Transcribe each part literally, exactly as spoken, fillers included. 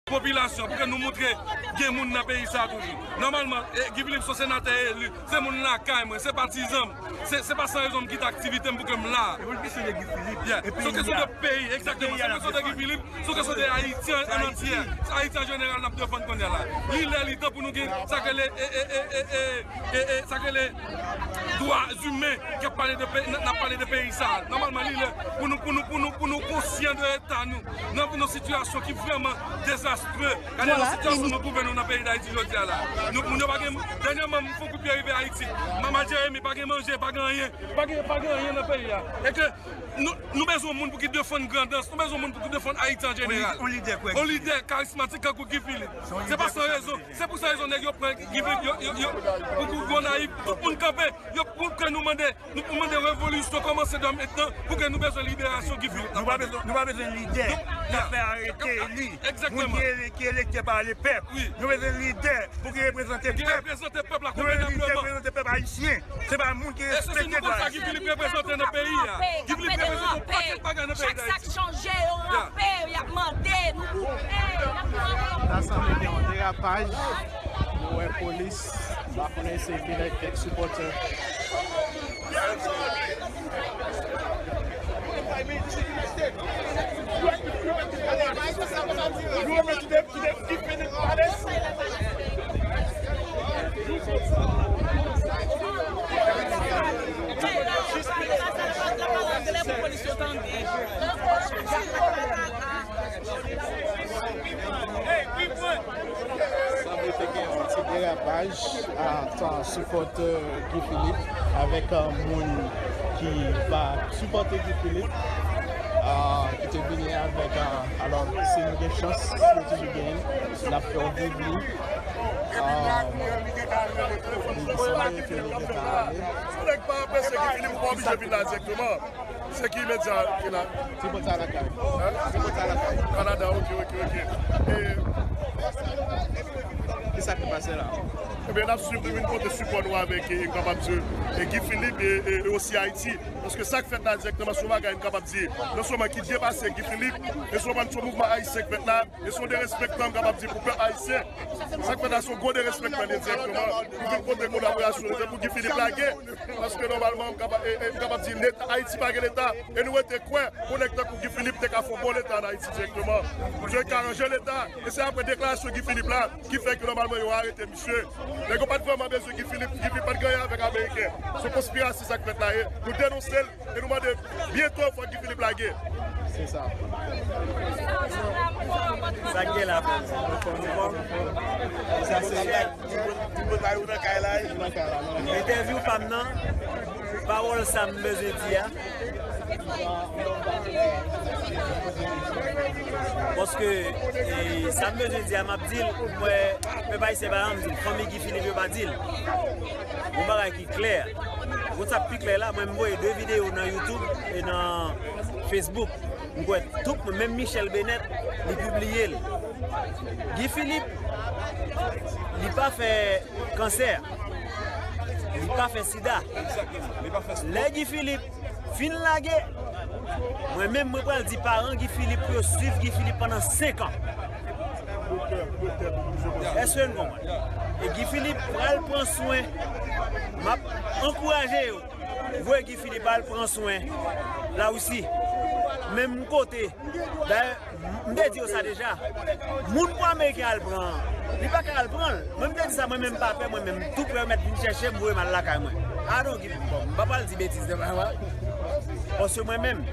popilasyon, pou ke nou montre gen moun nan peyi sa a toujou. Nòmalman, e, Guy Philippe se yon senatè eli, se moun lakay mwen, se patizan m, se, se pa san rezon m kite aktivite m pou ke m la. E pou l kesyon de Guy Philippe. Yeah. Se yon kesyon de peyi, egzakteman. Se yon kesyon de Guy Philippe, se yon kesyon de Ayiti an, an antye. Se Ayiti an jeneral n ap defann kounye a la. Li lè, li tan pou nou gen sa k rele, e, e, e, e, e, e, e, sa k rele dwa imen k ap pale de peyi, n ap pale de peyi sa a. Nòmalman, li lè pou nou, pou nou, pou nou, pou nou konsyan de eta nou. Nan, nan sitiyasyon ki vrèman dezastre. Gade nan sitiyasyon nou twouve nou nan peyi Dayiti jodi a la. Nou, moun yo pa gen, dènyèman, m fè yon kout pye rive Ayiti. Mama Jeremi pa gen manje, pa gen anyen, pa gen, pa gen anyen nan peyi a. E ke nou, nou bezwen moun pou ki defann Grandans, nou bezwen moun pou ki defann Ayiti an jeneral. Yon lidè karismatik kankou Guy Philippe. Se pa san rezon, se pou san rezon nèg yo pran Guy Philippe, yo, yo, yo, pou, pou Gonayiv, tout moun kanpe, yo, pou ke nou mande, nou pou mande revolisyon kòmanse de mentnan, pou ke nou bezwen liberasyon Guy Philippe. Nou pa bezwen, nou pa bezwen lidè k ap fè arete li. Moun ki ele-, ki elektè pa le pèp. Nou bezwen lidè pou ki reprezante pèp. Ki reprezante pèp la konvenableman. Nou bezwen lidè ki reprezante pèp ayisyen. Se pa moun ki respekte dwa ayisyen. E se nou konn sa Guy Philippe reprezante nan peyi a. Guy Philippe reprezante yon pakèt bagay nan peyi Dayiti. Chak sa k chanje, yo ranpe, y ap mande, nou bouke, y ap mande. Sa sanble gen yon derapaj. Nou wè polis, m pa konnen se vin ak kèk sipòtè. Sanble te gen yon ti derapaj ant sipòtè Guy Philippe avèk, euh, moun ki pa sipòte Guy Philippe, euh, ki te vini avèk, euh, alò, si nou gen chans, si nou toujou genyen, n ap fè w viv li. Euh, li sanble ke li gentan ale. Si nèg pa apresye Guy Philippe, ou pa oblije vin la dirèkteman. Se ki medya ki la? Se bò sa lakay. Hein? Se bò sa lakay. Kanada, ok, ok, ok. E kisa ki pase la? Ebyen, n ap swiv, nou vin pote sipò nou avèk, e, e, m kapab di, e, Guy Philippe e, e, e osi Ayiti. Paske sa k fèt la dirèkteman se yon bagay m kapab di, non sèlman ki depase Guy Philippe, e se yon, se yon mouvman ayisyen k fèt la, e se yon derespektan m kapab di pou pèp ayisyen. Sa k fèt la se yon gwo derespektan li dirèkteman. Nou vin pote kolaborasyon nou, se pou Guy Philippe lage. Paske nòmalman, m kapab, e, e, m kapab di, Leta, Ayiti pa gen Leta. E nou rete kwè, yon nèg tankou Guy Philippe te ka fè yon bon Leta ann Ayiti dirèkteman. Misye ka ranje Leta. E se apre deklarasyon Guy Philippe la, ki fè ke nòmalman yo arete misye. Nèg yo pa t vrèman bezwen Guy Philippe, Guy Philippe pa t gen anyen avèk Ameriken. Se yon konspirasyon sa k fèt la ye. Nou denonse l. E nou mande byento fòk Guy Philippe lage. Se sa. Sa k gen la, frè m? Anfòm, anfòm. Sa se ti bout bay ou nan kay la, wi. Entèvyou pa m nan, pawòl sa m bezwen di a. Paske, e, sa m bezwen di a, m ap di l, m wè, pèp ayisyen pa janm di l, fanmi Guy Philippe yo pa di l. Yon bagay ki klè. Pou sa pi klè la, mwen m voye de videyo nan YouTube e nan Facebook. M kwè tout moun, menm Michèle Bennett, li pibliye l. Guy Philippe, li pa fè kansè. Li pa fè sida. Lè Guy Philippe fin lage, mwen menm, mwen pral di paran Guy Philippe pou yo swiv Guy Philippe pandan senk an. Èske n konprann? E Guy Philippe pral pran swen, m ap ankouraje yo. Voye Guy Philippe al pran swen Larisi. Menm kote. Dayè, m te di yo sa deja. Moun pou Ameriken al pran, li pa ka al pran l. Mwen, m te di sa, mwen menm, m pa pè, mwen menm, tou prè yo mèt vin chèche m, voye m al lakay mwen. A non, Guy, bon, m pa pral di betiz devan yo. Paske mwen menm,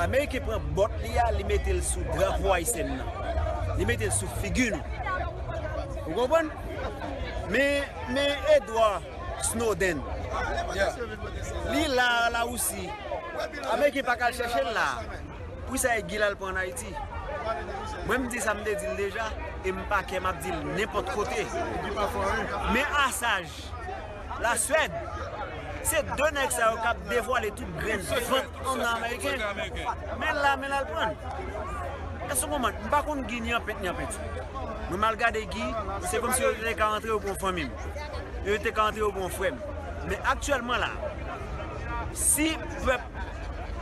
Ameriken pran bòt li a, li mete l sou drapo ayisyen nan. Li mete l sou figi nou. Ou konprann? Men, men Edward Snowden. Li la, Larisi. Ameriken pa ka al chèche l la. Poukisa e Guy l al pran ann Ayiti? Mwen, m di sa m te di l deja, e m pa kè m ap di l nenpòt kote. Men Assange, Laswèd, se de nèg sa yo k ap devwale tout grenn vant anndan Ameriken. Men la, men l al pran. Èske w konprann? M pa konn Guy ni an pent ni an penti. Mwen, m al gade Guy, se kòmsi yo te ka antre yo pou yon fanmi m. Yo te ka antre yo pou yon frè m. Men aktyèlman la, si pèp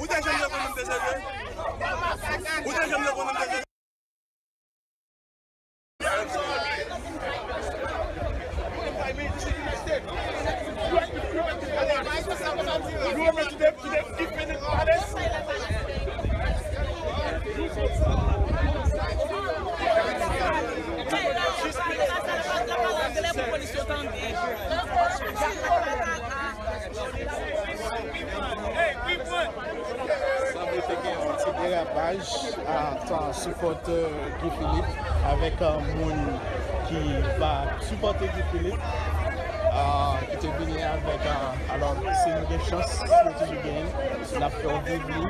Ou te janm rekonèt m te serye? Ou te janm rekonèt m te serye? Sanble te gen yon ti derapaj ant sipòtè Guy Philippe avèk, euh, moun ki pa sipòte Guy Philippe, euh, ki te vini avèk, euh, alò, si nou gen chans, nou toujou genyen, n ap fè yon viv li.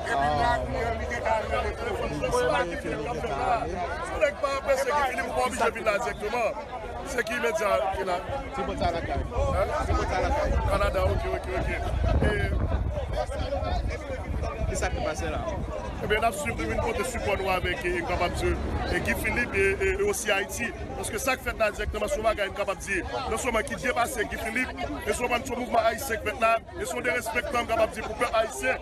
Euh, li sanble ke li gentan ale. Si nèg pa apresye Guy Philippe, ou pa oblije vin la dirèkteman. Se ki medya ki la? Se bò sa lakay. Hein? Se bò sa lakay. Kanada, ok, ok, ok. E kisa ki pase la? Ebyen, n ap swiv, nou vin pote sipò nou avèk, e, m kapab di, e, Guy Philippe e, e, e osi Ayiti. Paske sa k fèt la dirèkteman se yon bagay m kapab di non sèlman ki depase Guy Philippe, e se yon, se yon mouvman ayisyen k fèt la, e se yon derespektan m kapab di pou pèp ayisyen.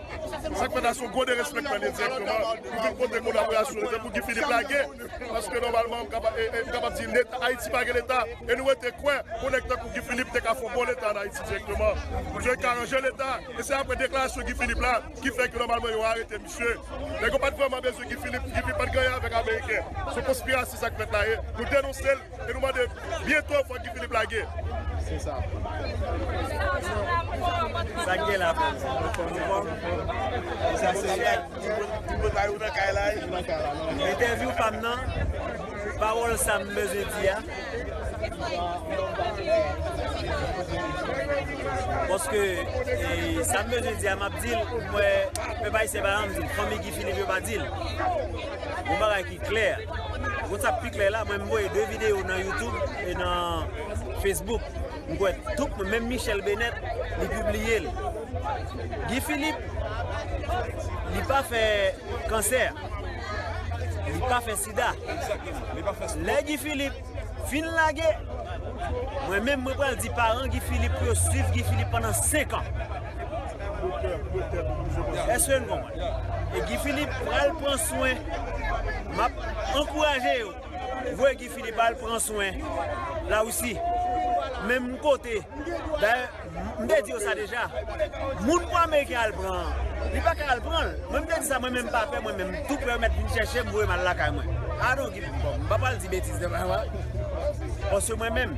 Sa k fèt la se yon gwo derespektan li dirèkteman. Nou vin pote kolaborasyon nou, se pou Guy Philippe lage. Paske nòmalman, m kapab, e, e, m kapab di, Leta, Ayiti pa gen Leta. E nou rete kwè, yon nèg tankou Guy Philippe te ka fè yon bon leta ann Ayiti dirèkteman. Misye ka ranje leta, e se apre deklarasyon Guy Philippe la ki fè ke nòmalman yo arete misye. Nèg yo pa t vrèman bezwen Guy Philippe, Guy Philippe pa t gen anyen avèk Ameriken. Se yon konspirasyon sa k fèt la ye. Nou denonse l e nou mande byento fòk Guy Philippe lage. Se sa. Sa k gen la, frè m? Sa se Ti bout, ti bout la, yo nan kay la, wi. Entèvyou pa m nan, pawòl sa m bezwen di a. Paske, e, sa m bezwen di a, m ap di l, m wè, pèp ayisyen pa janm di l, fanmi Guy Philippe yo pa di l. Yon bagay ki klè. Pou sa pi klè la, mwen m voye de videyo nan YouTube e nan Facebook. M kwè tout moun, menm Michèle Bennett, li pibliye l. Guy Philippe, li pa fè kansè. Li pa fè sida. Lè Guy Philippe fin lage, mwen menm, mwen pral di paran Guy Philippe pou yo swiv Guy Philippe pandan senk an. Èske n konprann? E Guy Philippe pral pran swen. M ap ankouraje yo. Voye Guy Philippe al pran swen Larisi. Menm kote. Dayè, m te di yo sa deja. Moun pou Ameriken al pran, li pa ka al pran l. Mwen, m te di sa, mwen menm, m pa pè, mwen menm, m tou prè, yo mèt vin chèche m, voye m al lakay mwen. I don't give, bon, m pa pral di betiz nan, paske mwen menm,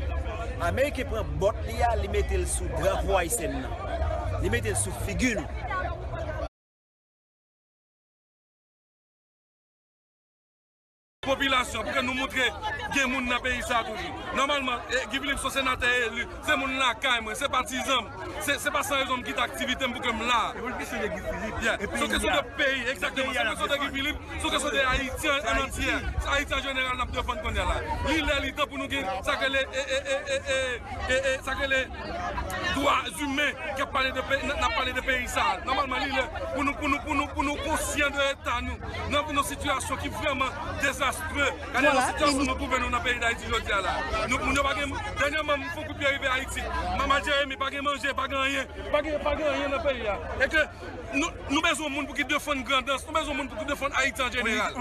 Ameriken pran bòt li a, li mete l sou drapo ayisyen nan. Li mete l sou figi nou. Popilasyon, pou ke nou montre gen moun nan peyi sa a toujou. Nòmalman, e, Guy Philippe se senatè eli, se moun lakay mwen, se patizan m, se, se pa san rezon m kite aktivite m pou ke m la. Se yon kesyon de Guy Philippe. Yeah. Se yon kesyon de peyi, egzakteman. Se yon kesyon de Guy Philippe, se yon kesyon de Ayiti an, an antyè. Se Ayiti an jeneral n ap defann kounye a la. Li lè, li tan pou nou gen sa k rele, e, e, e, e, e, e, e, sa k rele dwa imen k ap pale de peyi, n ap pale de peyi sa a. Nòmalman, li lè pou nou, pou nou, pou nou, pou nou konsyan de eta nou. Nan, nan sitiyasyon ki vrèman dezastre. Gade nan sitiyasyon nou twouve nou nan peyi Dayiti jodi a la. Nou, moun yo pa gen, dènyèman, m fè yon kout pye rive Ayiti. M al Jeremi, pa gen manje, pa gen anyen. Pa gen, pa gen anyen nan peyi a. E ke nou, nou bezwen moun pou ki defann Grandans, nou bezwen moun pou ki defann Ayiti an jeneral.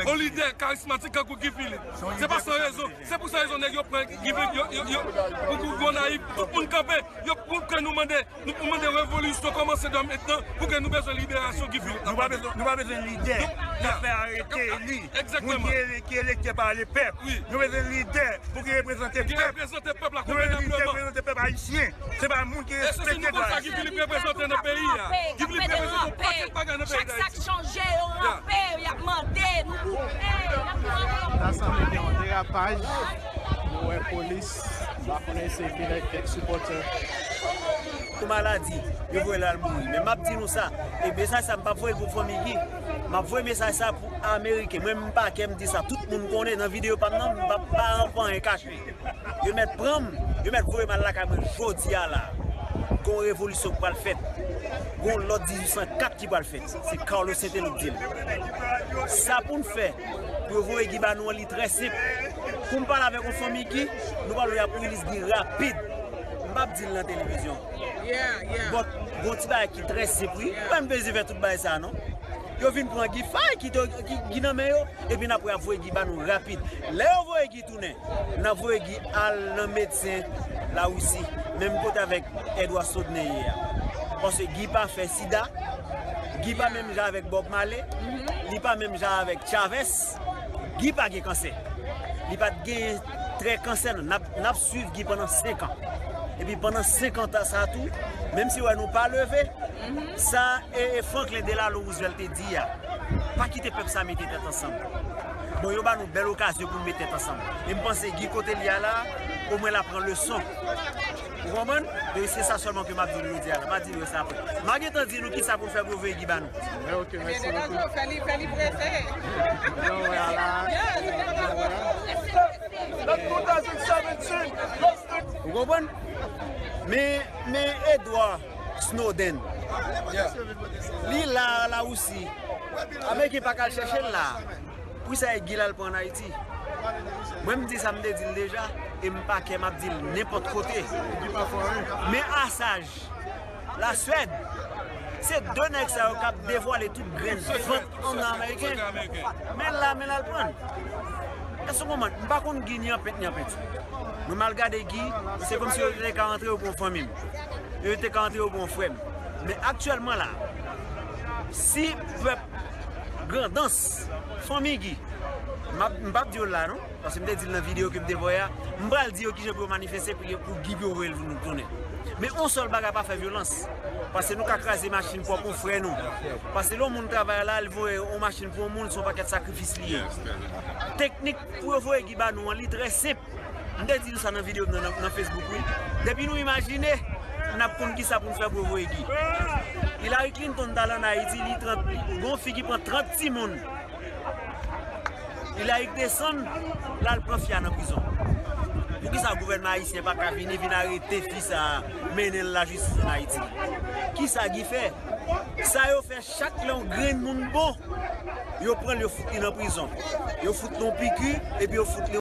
Yon lidè karismatik kankou Guy Philippe. Se pa san rezon. Se pou sa rezon nèg yo pran Guy Philippe, yo, yo, yo, pou Gonayiv, tout moun kanpe. Yo, pou ke nou mande, nou pou mande revolisyon kòmanse de mentnan, pou ke nou bezwen liberasyon Guy Philippe. Nou pa bezwen, nou pa bezwen lidè k ap fè arete eli. Moun ki ele-, ki elekte pa le pèp. Nou bezwen lidè pou ki reprezante pèp. Ki reprezante pèp la konvenableman. Nou bezwen lidè ki reprezante pèp ayisyen. Se pa moun ki respekte dwa ayisyen. E se sou mouvman sa Guy Philippe reprezante nan peyi a. Guy Philippe reprezante yon pakèt bagay nan peyi Dayiti. Chak sa k chanje, yo ranpe, y ap mande, nou koupe, y ap pran. Sa sanble gen yon derapaj. Nou wè polis, m pa konnen se vin ak kèk sipòtè. Pou maladi, yo voye l al mouri. Men m ap di nou sa, e mesaj sa, m p ap voye l pou fanmi Guy. M ap voye mesaj sa pou Ameriken. Mwen, m pa kè m di sa, tout moun konnen nan videyo pa m nan, m p ap pa anyen kache. Yo mèt pran m, yo mèt voye m al lakay mwen jodi a la. Gon revolisyon k pral fèt. Gon lòt dizuit san kat ki pral fèt. Se Carlos Saint-Éloi k di l. Sa pou n fè, pou yo voye Guy ba nou an, li trè senp. Pou m pale avèk yon fanmi Guy, nou pral wè y ap release Guy rapid. M p ap di l nan televizyon. But, gon ti bagay ki trè senp, wi. Ou pa bezwen fè tout bagay sa, non. Yo vin pran Guy, fay ki to-, ki, ki nan men yo, epi n ap wè y ap voye Guy ba nou rapid. Lè yo voye Guy tounen, n ap voye Guy al nan medsen Larisi, menm kote avèk Edward Snowden ye a. Paske Guy pa fè sida, Guy pa menm jan avèk Bob Marley, li pa menm jan avèk Chavez, Guy pa gen kansè. Li pa t genyen trè kansè, non. N ap, n ap swiv Guy pandan senk an. Epi pandan senk an sa tou, menm si wè nou pa leve, sa e, e Franklin Delano Roosevelt te di a, pa kite pèp sa mete tèt ansanm. Bon, yo ba nou bèl okazyon pou n met tèt ansanm. E m panse Guy kote l ye a la, omwen l ap pran leson. Ou konprann? E se sa sèlman ke m ap di nou jodi a la. M a di nou sa apre. M a gentan di nou kisa pou n fè pou yo voye Guy ba nou. Ok, mèsi bokou. Fè li, fè li prese. Nou wè a la. Ou konprann? Men, men Edward Snowden. Li la, Larisi. Ameriken pa ka al chèche l la. Poukisa e Guy l al pran ann Ayiti? Mwen, m di sa m te di l deja, e m pa kè m ap di l nenpòt kote. Men Assange, Laswèd, se de nèg sa yo k ap devwale tout grenn vant anndan Ameriken. Men l la, men l al pran. Èske w konprann? M pa konn Guy ni an pent ni an penti. Mwen m al gade Guy, se kòmsi yo te ka antre yo pou yon fanmi m. Yo te ka antre yo pou yon frè m. Men aktyèlman la, si pèp Grandans, fanmi Guy, m ap- m p ap di yo la non, paske m te di l nan videyo ke m te voye a, m pral di yo kijan pou yo manifeste pou, pou Guy pou yo voye l vin tounen. Men yon sèl bagay, pa fè vyolans. Paske nou ka kraze machin pwòp yon frè nou. Paske lè yon moun travay la, l voye yon machin pou yon moun, se yon pakèt sakrifis li ye. Teknik pou yo voye Guy ba nou an, li trè senp. M te di nou sa nan videyo m nan, nan, nan Facebook, wi. Depi nou imajine, n ap konn kisa pou n fè pou yo voye Guy. Hillary Clinton t al ann Ayiti, li trant, gon fi ki pran trant timoun. Hillary desann, l al pran fi a nan prizon. Poukisa gouvènman ayisyen pa ka vini, vin arete fi sa a, mennen l lajistis ann Ayiti? Kisa Guy fè? Sa yo fè chak lè yon grenn moun bon, yo pran l, yo fout li nan prizon. Yo fout li yon piki, epi yo fout li